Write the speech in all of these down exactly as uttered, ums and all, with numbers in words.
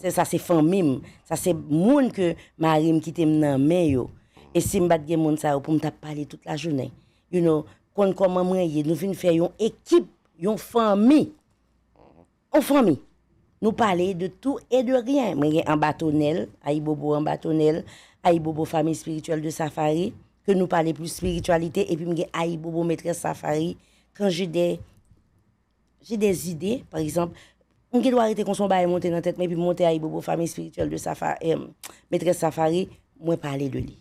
Se, sa se fanmi m. Sa se moun ke mari m kite m nan men yo. E si m pa t gen moun sa yo pou m t ap pale tout lajounen. You know, konn kòman mwen ye. Nou vin fè yon ekip, yon fanmi. Yon fanmi. Nou pale de tout e de rien. Mwen gen Anba Tonèl, Ayibobo Anba Tonèl, Ayibobo Famille Spirituelle de Safari, ke nou pale plis spiritualité, epi m gen Ayibobo Maîtresse Safari, quand j'ai des, j'ai des idées, par exemple, m gen dwa rete konsa yon bagay monte nan tèt mwen, epi m monte Ayibobo Famille Spirituelle de Safari, Maîtresse Safari, mwen pale de li.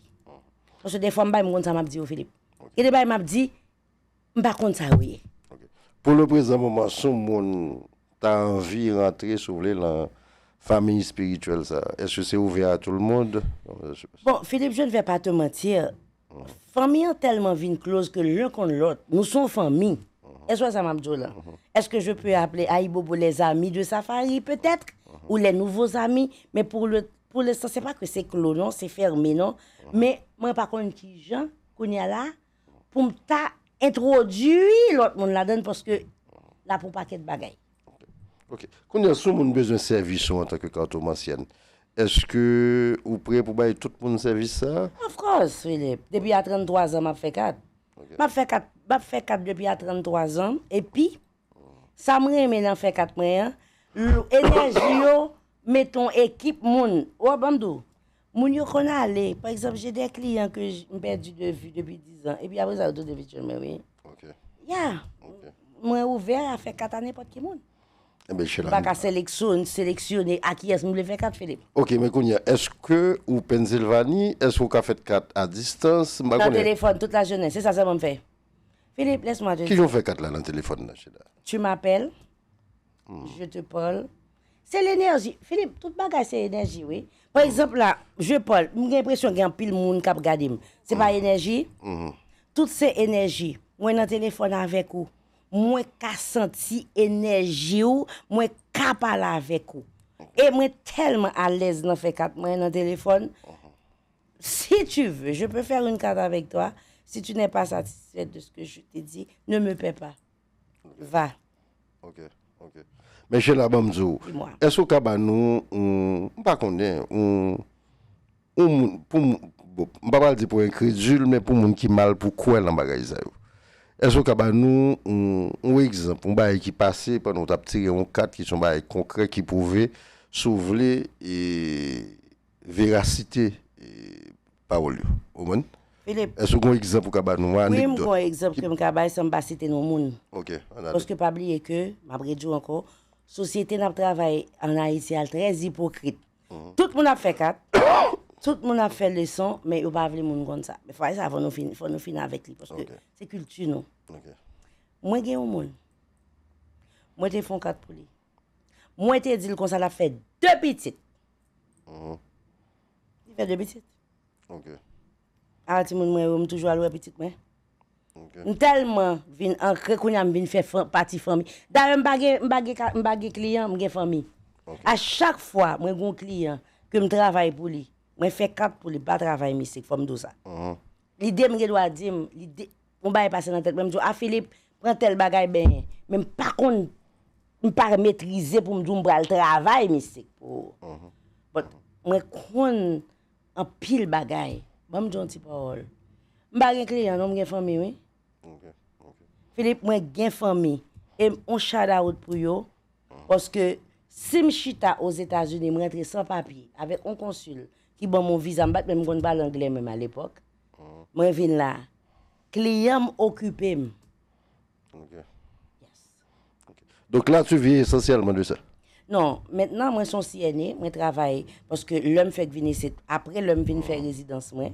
Paske defwa m bay, m konn sa m ap di yo, Philippe. Gen de bagay m ap di, m pa konn sa yo ye. Pou le prezan moman, si yon moun ta anvi rantre, si w vle, lan fanmi espirityèl sa, èske se ouvè a tout le monde? Bon, Philippe, je ne vais pas te mentir. Fanmi an tèlman vin close ke l'un konn lòt. Nou se yon fanmi. Èske w wè sa m ap di w la? Est-ce que je peux appeler Ayibobo les amis de Safari, peut-être? Ou les nouveaux amis? Men pou le, pou lenstan, se pa ke se klo non, se fèmen non. Men mwen pa konn kijan, kounye a la, pou m ta entwodui lòt moun ladan l, paske l ap yon pakèt bagay. Ok. Kounye a, si yon moun bezwen sèvis ou antanke kartomansyèn, èske ou prè pou bay tout moun sèvis sa a? Of course, Philippe. Depi a tranntwa zan m ap fè kat. M ap fè kat, m ap fè kat depi a tranntwa zan. Epi, sa m renmen nan fè kat mwen an, l- enèji yo met yon ekip moun. Ou wè, ban m di w, moun yo konn ale. Pa egzanp, j'ai des clients que j- m pèdi de vue depi diz an. Epi apre sa, yo tou devitye mwen, wi. Ok. Ya. Ok. Mwen ouvè a fè kat a nenpòt ki moun. Enben, Chela. M pa ka seleksyon, seleksyone a kiyès m vle fè kat, Philippe. Ok, men kounye a, èske ou Pennsilvani, èske ou ka fè kat a distans? M pa Nan konnen. Telefòn tout lajounen, se sa sèlman m fè. Philippe, laisse-moi te Kijan ou fè kat la nan telefòn nan, Chela? Tu m'appelles, je te parle. C'est l'énergie. Philippe, tout bagay se enèji, wi. Pa egzanp la, je parle, m gen enpresyon gen anpil moun k ap gade m. Se pa enèji? Tout se enèji. Mwen nan telefòn avèk ou. Mwen ka santi enèji w, mwen ka pale avèk ou. E mwen tèlman alèz nan fè kat mwen nan telefòn. Si tu veux, je peux faire une carte avec toi. Si tu n'es pas satisfaite de ce que je te dis, ne me paie pas. Va. Ok, ok. Men Chela, ban m di w, Di-moi. Èske ou ka ba nou, yon- m pa konnen, yon- yon moun, pou moun, bon, m pa pral di pou enkredil, men pou moun ki mal pou kwè nan bagay sa yo. Èske ou ka ba nou yon, yon egzanp, yon bagay ki pase pandan w t ap tire yon kat ki se yon bagay konkrè ki pwouve, si w vle, e, verasite, e, pawòl yo? Ou konprann? Philippe, Èske ou gen yon egzanp ou ka ba nou, yon wi, m anekdòt? gen yon egzanp ke m ka bay san m pa site non moun. Ok, ann ale. Paske pa bliye ke, m ap redi w ankò, sosyete n ap travay an Ayiti a trè ipokrit. Tout moun ap fè kat, tout moun ap fè leson, men yo pa vle moun konn sa. Men fwa sa, fò nou fin, fò nou fin avèk li, paske Ok. se kilti nou. Ok. Mwen gen yon moun, mwen te fè yon kat pou li. Mwen te di l konsa l ap fè de pitit. Li fè de pitit. Ok. A timoun mwen yo, m toujou al wè pitit mwen. Ok. M tèlman vin ankre kounye a, m vin fè fan- pati fanmi. Dayè, m pa gen, m pa gen, ka- m pa gen kliyan, m gen fanmi. Ok. A chak fwa mwen gen yon kliyan ke m travay pou li, mwen fè kat pou li, m pa travay mistik, fò m di w sa. Mhm. Lide m gen dwa di m, lide, yon bagay pase nan tèt mwen, m di w, a Philippe, pran tèl bagay benyen. Men m pa konn, m pa metrize pou m di w m pral travay mistik pou ou. But mwen konn anpil bagay. Ban m di w yon ti pawòl. M pa gen kliyan non, m gen fanmi, wi. Ok, ok. Philippe, mwen gen fanmi. E m on shout out pou yo. Paske si m chita Ozetazini, m rantre san papye, avèk on konsil ki ban m on viza, m pa t menm konn pale anglè menm alepòk. Mwen vin la. Kliyan m okipe m. Ok. Yes. Ok. Donk la, tu vis essentiellement de ça. Non, mentnan, mwen se yon C N A, mwen travay, paske lè m fèk vin isit, apre lè m vin fè rezidans mwen,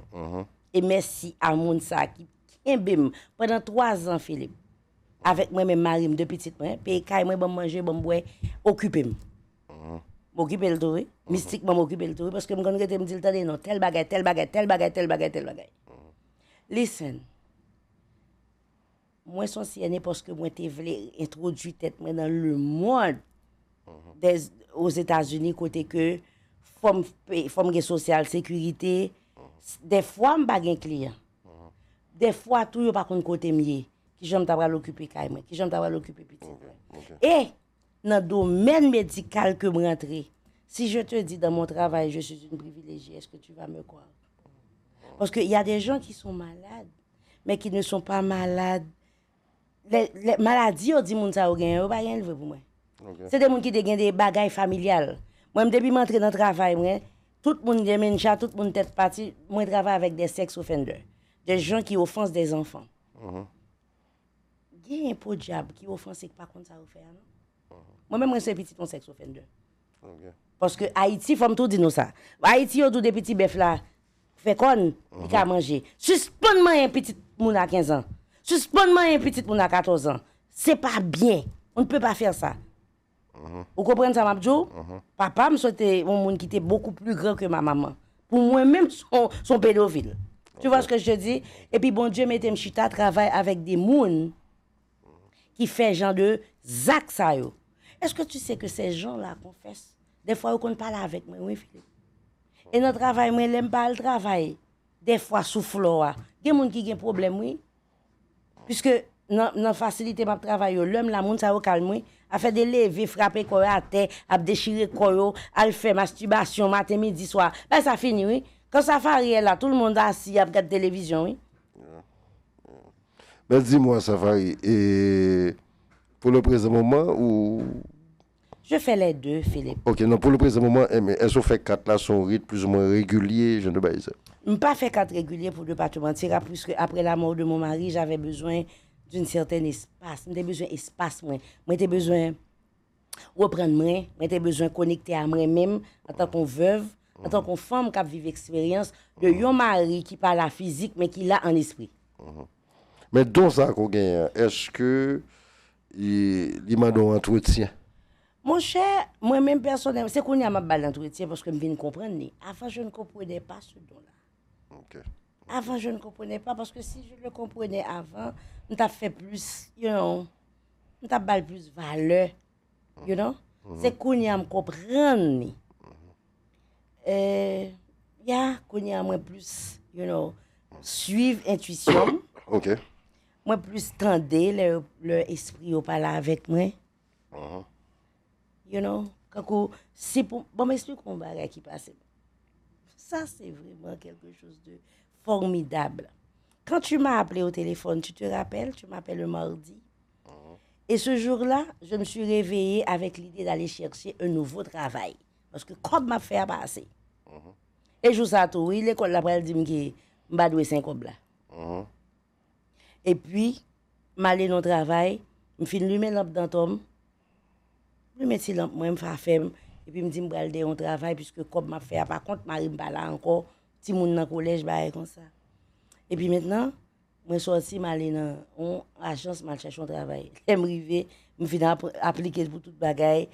e mèsi a moun sa ki kenbe m pandan twa zan, Philippe. Avèk mwen menm, mari m, de pitit mwen, peye kay mwen, ban m manje, ban m bwè, okipe m. M okipe l tou, wi. Mistikman, m okipe l tou, wi, paske m konn rete, m di l, tande non, tèl bagay, tèl bagay, tèl bagay, tèl bagay, tèl bagay. Listen. Mwen se yon C N A paske mwen te vle entwodui tèt mwen nan lemonn dè Ozetazini, kote ke fò m pe- fò m gen sosyal sekirite. Dèfwa m pa gen kliyan. Dèfwa tou yo pa konn kote m ye. Kijan m ta pral okipe kay mwen? Kijan m ta pral okipe pitit mwen? E nan domèn medikal ke m rantre, Si je te dis dans mon travail, je suis une privilégiée, est-ce que tu vas me croire? Parce qu'il y a des gens qui sont malades, mais qui ne sont pas malades. Les, les maladies, yo di moun sa yo genyen, yo pa genyen l vre pou mwen. Se de moun ki te gen de bagay familyal. Mwen, depi m antre nan travay mwen, tout moun dementia, tout moun tèt pati, mwen travay avèk de sex offender. De gens qui offensent des enfants. Genyen podyab ki ofanse ki pa konn sa yo fè a non. Mwen menm mwen se pitit yon sex offender. Paske Ayiti, fò m tou di nou sa. Ayiti, yo di w depi ti bèf la fè kòn, li ka manje. Sispann manyen pitit moun a kenz an. Sispann manyen pitit moun a katòz an. Se pa byen. On ne peut pas faire ça. Ou konprann sa m ap di w? Papa m se te yon moun ki te beaucoup plus grand que ma maman. Pou mwen menm, se yon, se yon pedofil. Tu vois ce que je te dis? Epi Bondye mete m chita travay avèk de moun ki fè jan de zak sa yo. Est-ce que tu sais que ces gens-là confessent? Dèfwa yo konn pale avèk mwen, wi, Philippe. E nan travay mwen, lè m pa al travay, dèfwa sou flò a, gen moun ki gen pwoblèm, wi. Piske nan, nan fasilite m ap travay yo, lè m la, moun sa yo kalm, wi. Afè de leve, frape kò yo atè, ap dechire kò yo, al fè mastibasyon maten, midi, swa. Bagay sa fini, wi. Kan safari è la, tout moun asi ap gad televizyon, wi. Men di mwen, Safari, e pou le prezan moman ou Je fais les deux, Philippe. Ok, non, pou le prezan moman, èske w fè kat la sou yon ritm plizoumwen regilye, jan de bagay sa? M pa fè kat regilye pou de pa te manti, puisque après la mort de mon mari, j'avais besoin d'une certaine espace. M te bezwen espas mwen. Mwen te bezwen reprann mwen, mwen te bezwen konekte a mwen menm antan kon vèv, antan kon fanm k ap viv eksperyans de yon mari ki pa la fizik men ki la an espri. Men don sa ke w genyen an, èske li, li mande yon antretyen? Monchè, mwen menm pèsonèl, se kounye a m ap ba l antretyen paske m vin konprann li. Avant, je ne comprenais pas ce don-là. Ok. Avant, je ne comprenais pas parce que si je le comprenais avant, m t ap fè plis, you know, m t ap ba l plis valè, you know. Se kounye a m konprann li. Eh, ya, kounye a mwen plis, you know, swiv entwisyon m. Ok. Mwen plis tande lè, lè espri yo pale avèk mwen. You know, kankou, si pou, bon, m eksplike yon bagay ki pase. Ça, c'est vraiment quelque chose de formidable. Quand tu m'as appelé au téléphone, tu te rappelles, tu m'appelles le mardi. Et ce jour-là, je me suis réveillée avec l'idée d'aller chercher un nouveau travail. Paske kòb m ap fè a pa ase. E jou sa tou, wi, lekòl la pral di m ke m pa dwe sen kòb la. Epi, m ale nan travay, m fin limen lanp dantò m, m limen ti lanp mwen, m fè afè m, epi m di m pral dèyè yon travay, piske kòb m ap fè a pa kont, mari m pa la ankò, timoun nan kolèj, bagay konsa. Epi mentnan, mwen sòti, m ale nan yon ajans, m al chèche yon travay. Lè m rive, m fin ap-, aplike pou tout bagay,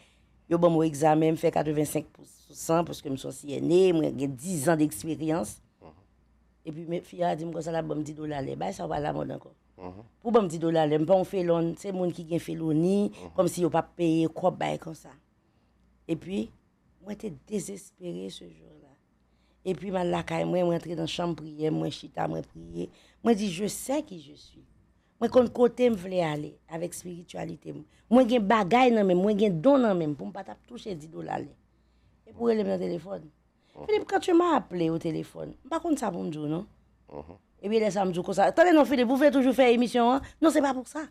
yo ban m yon egzamen, m fè katrevensenk pou san, paske m se yon C N A, mwen gen dizan deksperyans. Epi, men, fi a di m konsa, l ap ban m di dola lè. Bagay sa yo pa lamòd ankò. Pou ban m di dola lè, m pa yon felon, se moun ki gen feloni, kòmsi yo p ap peye kòb, bagay konsa. Epi, mwen te dezespere ce jour-là. Epi, m al lakay mwen, mwen antre nan chanm priyè m, mwen chita, mwen priye. Mwen di, je sais qui je suis. Mwen konn kote m vle ale avèk espirityalite m. Mwen gen bagay nan men m, mwen gen don nan men m pou m pa t ap touche di dola lè. Epi w rele m nan telefòn. Philippe, quand tu m'as appelé au téléphone, m pa konn sa pou m di w non. Epi lè sa m di w konsa, tande non Philippe, ou vle toujou fè emisyon an? Non, se pa pou sa.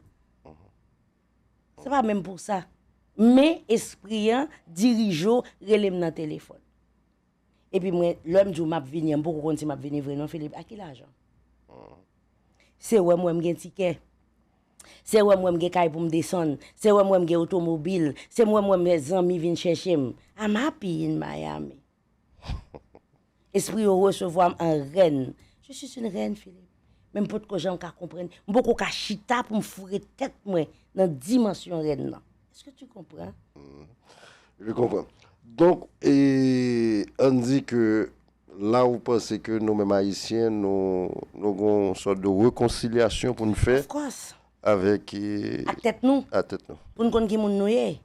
Se pa menm pou sa. Men espri an dirije w, rele m nan telefòn. Epi mwen, lè m di w m ap vini an, m poko konn si m ap vini vre non Philippe, a ki lajan? Se wè m wè m gen tikè. Se wè m wè m gen kay pou m desann. Se wè m wè m gen otomobil. Se m wè m wè m gen zanmi vin chèche m. I'm happy in Miami. Espri yo resevwa m an rèn. Je suis une reine, Philippe. Men m potko janm ka konprann. M poko ka chita pou m foure tèt mwen nan dimansyon rèn nan. Est-ce que tu comprends? Je comprends. Donk, e, ann di ke la ou panse ke nou menm Ayisyen, nou, nou gen yon sòt de rekonsilyasyon pou n fè Of course. avèk, e, Ak tèt nou. ak tèt nou. Pou n konn ki moun nou ye.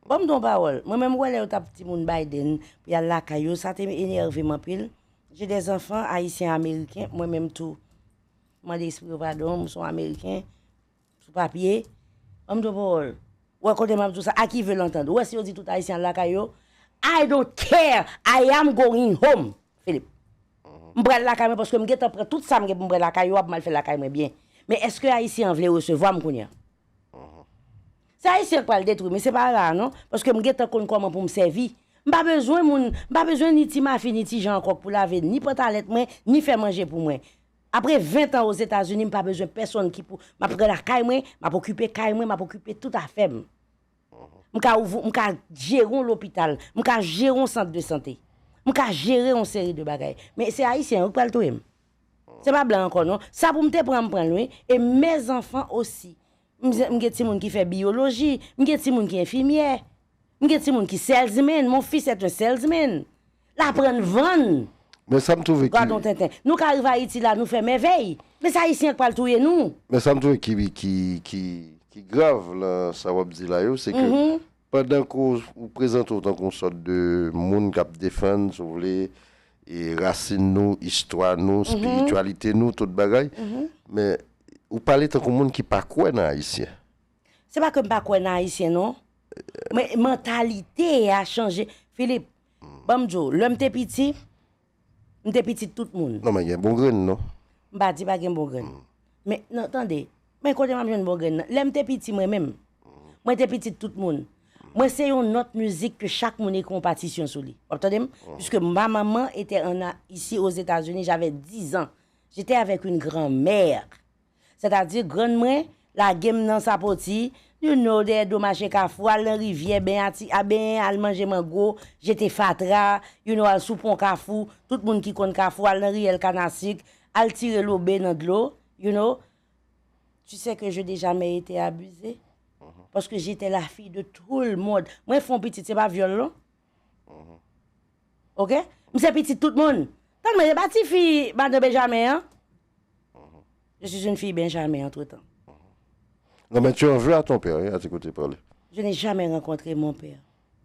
Ban m di w yon pawòl. Mwen menm, ou wè lè yo t ap di moun Biden pou y al lakay yo, sa te enève m anpil. J'ai des enfants haïtiens américains, mwen menm tou. Mande espri yo padon, m se yon Ameriken, sou papye. Ban m di w yon pawòl. Ou wè kote m ap di w sa, à qui veut l'entendre. Ou wè si yo di tout Ayisyen al lakay yo, I don't care. I am going home, Philippe. M pral lakay mwen paske m gentan pran tout sa m gen pou m pran lakay yo, ap m al fè lakay mwen byen. Men èske Ayisyen an vle resevwa m kounye a? Se Ayisyen k pral detwi m, men se pa la a non, paske m gentan konn kòman pou m sèvi. M pa bezwen moun, m pa bezwen ni ti mafi, ni ti jan ankò k pou lave ni pantalèt mwen, ni fè manje pou mwen. Apre ven tan Ozetazini, m pa bezwen pèsonn ki pou, m ap pran lakay mwen, m ap okipe kay mwen, m ap okipe tout afè m. M ka ouvri, m ka jere yon lopital, m ka jere yon sant de sante, m ka jere yon seri de bagay. Men se Ayisyen yo k pral touye m. Se pa blan ankò non. Sa pou m te pran, m pran l wi. E mes enfants aussi. M, m gen timoun ki fè biyoloji, m gen timoun ki enfimyè, m gen timoun ki salesman, mon fils est un salesman. L aprann vann. Men sa m twouve ki Gad on tenten. Nou ka rive Ayiti la, nou fè mèvèy. Men se Ayisyen k pral touye nou. Men sa m twouve ki, ki, ki, ki grav nan sa w ap di la yo, se ke pandan ke w, ou prezante w tankou yon sòt de moun k ap defann, si w vle, e rasin nou, istwa nou, espirityalite nou, tout bagay, men ou pale tankou moun ki pa kwè nan Ayisyen. Se pa ke m pa kwè nan Ayisyen non. Men mantalite a chanje. Philippe, ban m di w, lè m te piti, m te pitit tout moun. Non, men gen bon grenn non. M pa di pa gen bon grenn. Men non, tande, men kote m ap jwenn bon grenn nan? Lè m te piti mwen menm, mwen te pitit tout moun. Mwen se yon nòt mizik ke chak moun ekri yon patisyon sou li. W ap tande m? Puisque ma maman était en, ici aux États-Unis, j'avais dix ans. J'étais avec une grand-mère. Sètadi grann mwen lage m nan sapoti, you know, dèyè do mache Kafou, al nan rivyè, benyen ati, a benyen, al manje mango, jete fatra, you know, al sou pon Kafou, tout moun ki konn Kafou, al nan riyèl Kanasik, al tire lobe nan dlo, you know. Tu sais que je n'ai jamais été abusée. Parce que j'étais la fille de tout le monde. Mwen fè yon pitit, se pa vyòl non. Ok? M se pitit tout moun. Tann mwen, se pa tifi madan Benjamin an. Je suis une fille Benjamin entre-temps. Non, men tu en veux à ton père, hein, à t'écouter parler. Je n'ai jamais rencontré mon père.